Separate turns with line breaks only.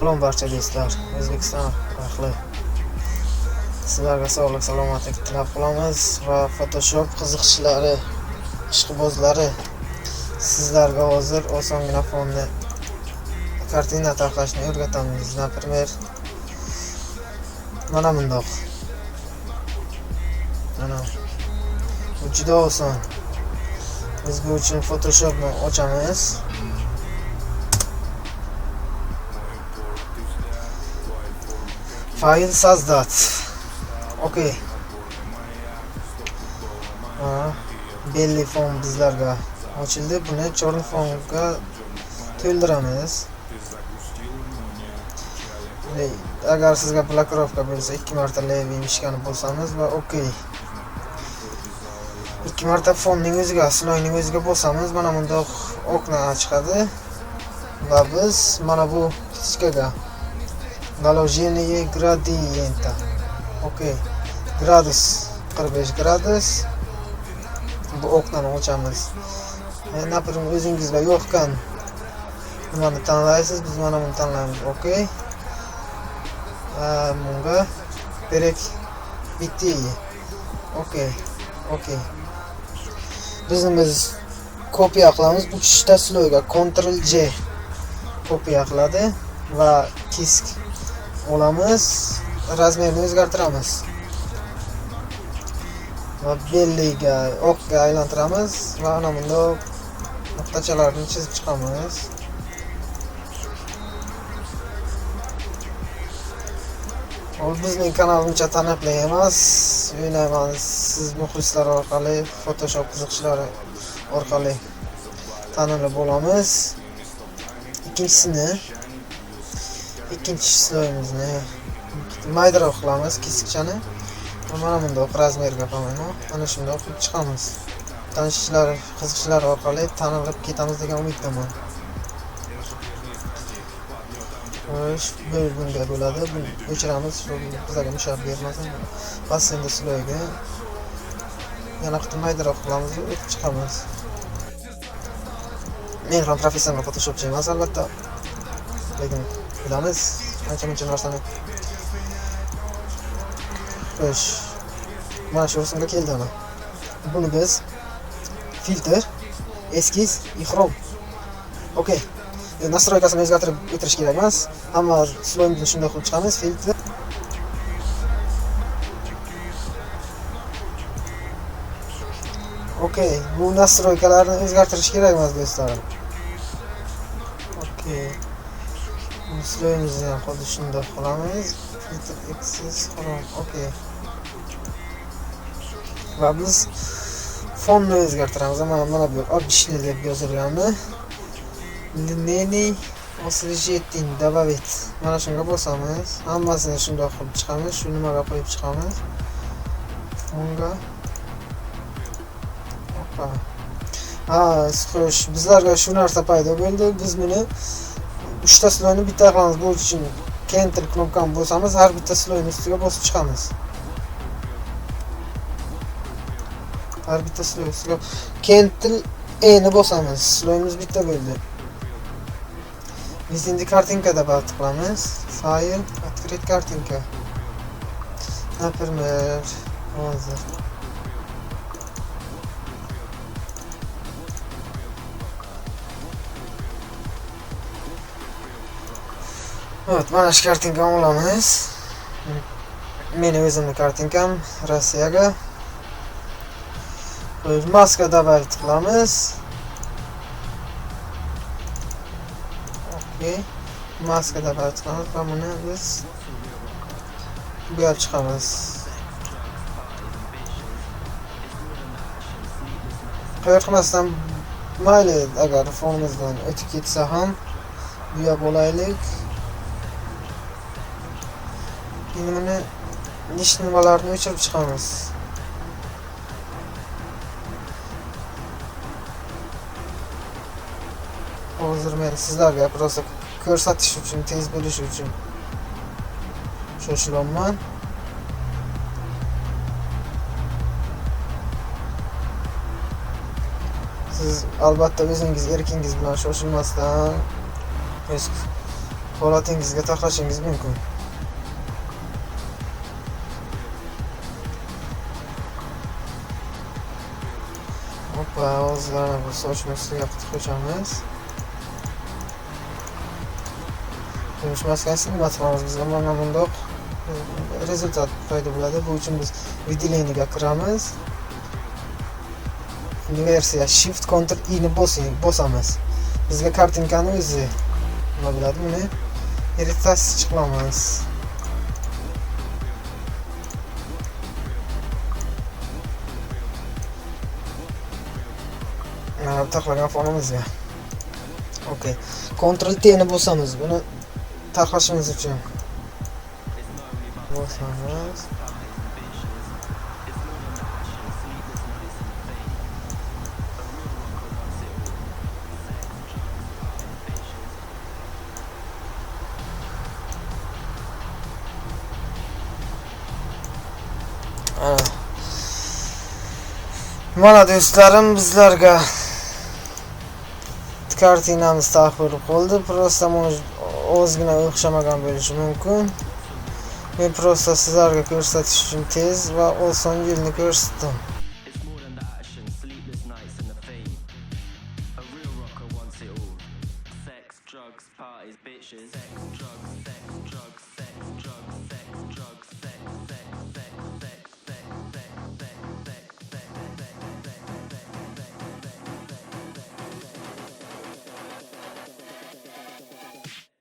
Salom barcha do'stlar, O'zbekiston ahli. Sizlarga sog'lik, salomatlik tilab qolamiz va Photoshop qiziqchilari, ishqibozlari, sizlarga hozir osongina fonni kartina taxlashni o'rgatamiz. Например, mana bundoq. Mana bu juda oson. Biz bu uchun Photoshopni ochamiz. Fayl создать. Okey. Belli fon bizlarga ochildi. Buni черный fonga to'ldiramiz. Agar sizga blokirovka bo'lsa, ikki marta левый мышка ni bosamiz va okey. Ikki marta fonning o'ziga, слой ning o'ziga bosamiz. Mana bundoq окна chiqadi va biz mana bu птичка ga наложение градиента. Okey. Gradus 45 gradus. Bu окна ni ochamiz. Например, o'zingizga yoqqan nimani tanlaysiz? Biz mana buni tanlaymiz. Okey. Bunga перекрытие. Okey. Okey. Bizni biz kopiya qilamiz uchta слой ga, Ctrl C kopiya qiladi va кисть olamiz, размер ini o'zgartiramiz va белый ga, oqga aylantiramiz va ana bundoq nuqtachalarni chizib chiqamiz. U bizning kanal uncha taniqli emas. O'ylayman, siz muxlislar orqali, Photoshop qiziqchilari orqali tanilib bo'lamiz. Ikkinchisini, ikkinchi слой imizni maydaroq qilamiz, kesikchani. Va mana bundoq размер ga, по-моему, mana shundoq qilib chiqamiz. Tanishlar, qiziqchilar orqali tanilib ketamiz degan umiddaman. Xo'sh, bu bunday bo'ladi. Buni o'chiramiz, shu bizlarga mushak bermasin. Bas, endi слой ga yana bitta maydaroq qilamiz va o'tib chiqamiz. Men ham professional Photoshopchi emas, albatta. Lekin bilamiz ancha muncha narsani. Xo'sh, mana shu rusumga keldi ana. Buni biz filtr, eskiz, xrom. Okey. Настройка sini o'zgartirib o'tirish kerak emas. Hamma слой imizni shunday qilib chiqamiz. Filtr. Okey, bu настройка larni o'zgartirish kerak emas, do'stlarim. Okey. Bu слой imizni ham xuddi shunday qilamiz. Filtr, eskiz, xrom. Okey. Va biz fonni o'zgartiramiz. Mana bu обычный deb yozilganini линейный освещение добавить. Mana shunga bosamiz. Hammasini shunday qilib chiqamiz. Shu nimaga qo'yib chiqamiz? Fonga. Hoppa. Ha, xo'sh, bizlarga shu narsa paydo bo'ldi. Biz buni uchta слой ni bitta qilamiz. Bu uchun Ctrl knopkani bosamiz, har bitta слой ni ustiga bosib chiqamiz. Har bitta слой ustiga Ctrl E ni bosamiz. Слой imiz bitta bo'ldi. Biz endi картинка добавить qilamiz. Fayl, открыть картинка. Например, hozir. Evet, mana shu картинка ni olamiz. Meni o'zimni картинка m Rossiyaga. Qo'yib, maska добавить qilamiz. Okey. Maska добавить qilamiz va buni biz bo'yab chiqamiz. Qo'rqmasdan, mayli, agar fonimizdan o'tib ketsa ham bo'yab olaylik. Endi buni nish nimalarni o'chirib chiqamiz. Hozir men sizlarga просто ko'rsatish uchun, tez bo'lishi uchun shoshilyapman. Siz albatta o'zingiz erkingiz bilan shoshilmasdan o'z Holatingizga taxlashingiz mumkin. Hoppa, hozir bu sochni ustiga qilib qo'shamiz. Kumush maskasini nima qilamiz? Bizga mana bundoq rezultat paydo bo'ladi. Bu uchun biz выделение ga kiramiz. Inversiya Shift Ctrl I ni bosamiz. Bizga kartinkani o'zi nima bo'ladi? Buni retouch qilamiz. Mana bu taxlagan fonimizga. Okey. Ctrl T ni bosamiz. Buni taxlashimiz uchun. Bosamiz. Mana do'stlarim, bizlarga kartinamiz taxlab qoldi. Просто ozgina o'xshamagan bo'lishi mumkin. Men просто sizlarga ko'rsatish uchun tez va oson yo'lni ko'rsatdim.